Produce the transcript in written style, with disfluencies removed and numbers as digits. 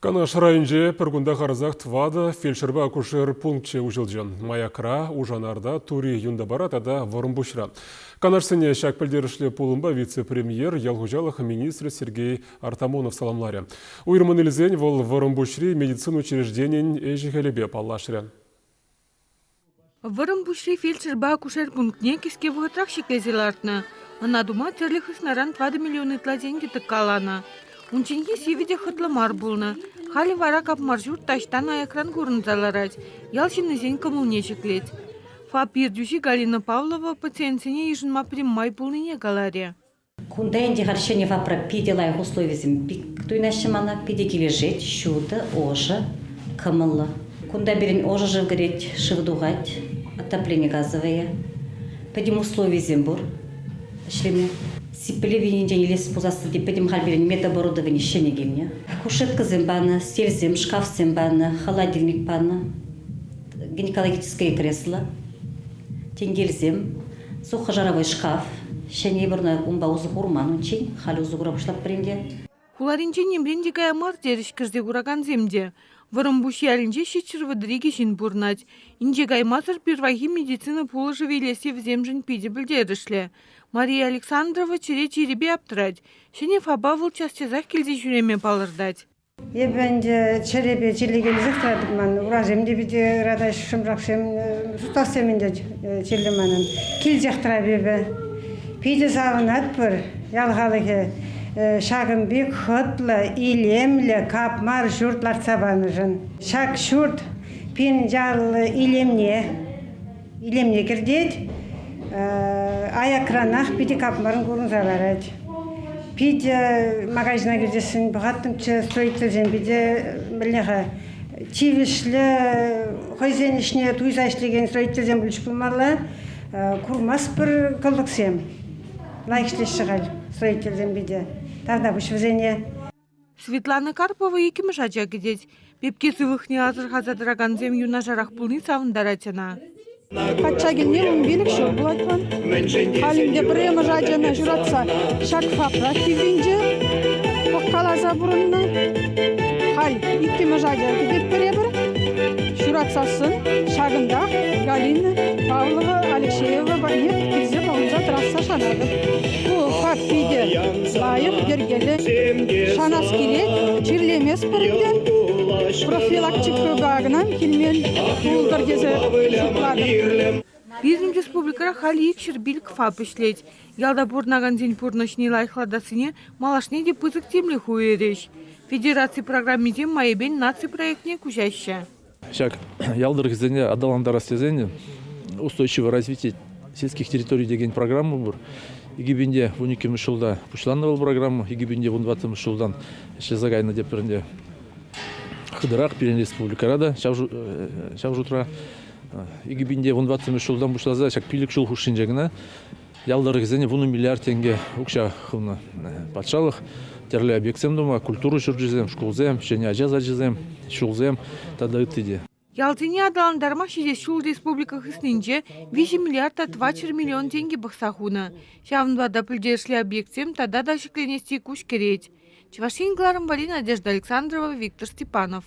Канаш районӗнче пӗр кунта харӑсах тӑватӑ фельдшерпа акушер пункчӗ уҫӑлчӗ. Маякра, Ушанарта, Тури Юнтапара тата Вӑрӑмпуҫра. Канашсене ҫак пӗлтерӗшлӗ пулӑмпа вице-премьер, ял хуҫалӑх министрӗ Сергей Артамонов саламларӗ. Уйрӑммӑн илсен вӑл Вӑрӑмпуҫри медицина учрежденийӗн ӗҫӗ-хӗлӗпе паллашрӗ. Вӑрӑмпуҫри фельдшерпа акушер пунктне кӗске вӑхӑтрах ҫӗклесе лартнӑ. Ӑна тума тӗрлӗ хыснаран 4 миллион ытла тенкӗ тӑккаланӑ. Унчченхи сивӗ те хӑтлӑ мар пулнӑ. Халӗ вара капмар ҫурт таҫтан аякран курӑнса ларать, ял ҫыннисен кӑмӑлне ҫӗклет. ФАП ертӳҫи Галина Павлова пациентсене йышӑнма пӗтӗм май пулнине каларӗ. Кунта ӗнтӗ халь ҫӗнӗ ФАПра питӗ лайӑх условисем туйнаҫҫӗ мана, питӗ килӗшет, ҫутӑ, ӑшӑ, кӑмӑллӑ. Кунта пирӗн ӑшӑ шыв кӗрет, шыв тухать, отопление газовое. Пӗтӗм условисем пур ӗҫлеме. Сиплев енчен илес пулсассӑн те пӗтӗм халь пирӗн медоборудовани ҫӗнӗ килнӗ. Кушеткӑсем панӑ, стельсем, шкафсем панӑ, холодильник панӑ, гинекологическое кресло, тенкелсем, Сухожаровой шкаф ҫӗнӗ вырӑна унпа усӑ курман унччен, халь усӑ кура пуҫлатпӑр ӗнтӗ. Хуларинчен нимрен те кая мар терӗҫ кӗрсе куракансем те. Вӑрӑмпуҫ ялӗнче 732 ҫын пурӑнать. Инҫе каймасӑр пирвайхи медицина пулӑшӑвӗ илесси вӗсемшӗн питӗ пӗлтерӗшлӗ. Мария Александрова чӗре чирӗпе аптӑрать. Ҫӗнӗ ФАПа вӑл час-часах килсе ҫӳреме палӑртать. Эпӗ ӗнтӗ чӗрепе чирлекенсех тӑратӑп ман. Урасем те питӗ ыратаҫҫӗ, шӑмшаксем, суставсем ӗнтӗ чирлӗ манӑн. Килсех тӑрап эпӗ. Питӗ савӑнатпӑр ял халӑхӗ ҫакӑн пек хӑтлӑ, илемлӗ, капмар ҫурт лартса панӑшӑн. Ҫак ҫурт пирӗн ял илемне, илемне кӗртет, аякранах питӗ капмарӑн курӑнса ларать. Питӗ магазина кӗртессӗн пӑхаттӑмччӗ, строительсем питӗ мӗнле-ха тивӗҫлӗ хӑйсен ӗҫне туйса ӗҫлекен строительсем пулчӗҫ пулмалла. Курмастпӑр кӑлтӑксем. Лайӑх ӗҫлеҫҫӗ халь строительсем питӗ. Тавтапуҫ вӗсене. Светлана Карпова иккӗмӗш ача кӗтет. Пепке сывлӑхне асӑрхаса тӑракансем юнашарах пулни савӑнтарать ӑна. Качча килни 15 ҫул пулать ман. Халь ӗнтӗ пӗрремӗш ачана ҫуратса ҫак ФАПра киввинче пӑхкаласа пурӑннӑ. Халь иккӗмӗш ача кӗтетпӗр эпир. Ҫуратсассӑн ҫакӑнтах Галина Павлова Алексеева патне килсе пӑхӑнса тӑрасса шанатӑп. Ку ФАП питӗ лайӑх, йӗркеллӗ. Шанас килет, чирлеместпӗр ӗнтӗ. Профилактикӑпа кӑна килмен пултӑр тесе шутлатӑп. Пирӗн республикӑра халӗ 205 ФАП ӗҫлет. Ялта пурӑнакансен пурнӑҫне лайӑхлатассине малашне те пысӑк тимлӗх уйӑрӗҫ. Федераци программисем майӗпен наци проектне куҫаҫҫӗ. Ҫак ял тӑрӑхӗсене аталантарас тесен устойчивое развитие сельских территорий текен программа пур. 2012 ҫулта пуҫланнӑ вӑл программа, 2014 ҫултан ӗҫлесе кайнӑ тепӗр ӗнтӗ. Хытӑрах пирӗн республикӑра та ҫав шутра 2014 ҫултан пуҫласа ҫак 5 ҫул хушшинче кӑна ял тӑрӑхӗсене 10 миллиард тенкӗ укҫа хывнӑ патшалӑх. Тӗрлӗ объектсем тума, культура ҫурчӗсем, шкулсем, ҫӗнӗ ача сачӗсем, ҫулсем тата ытти те. Ялсене аталантарма ҫитес ҫул республика хыснинче 3 миллиард та 400 миллион тенкӗ пӑхса хунӑ. Ҫавӑнпа та пӗлтерӗшлӗ объектсем тата та ҫӗкленесси куҫ кӗрет. Чӑваш Ен кӑларӑм валли Надежда Александрова, Виктор Степанов.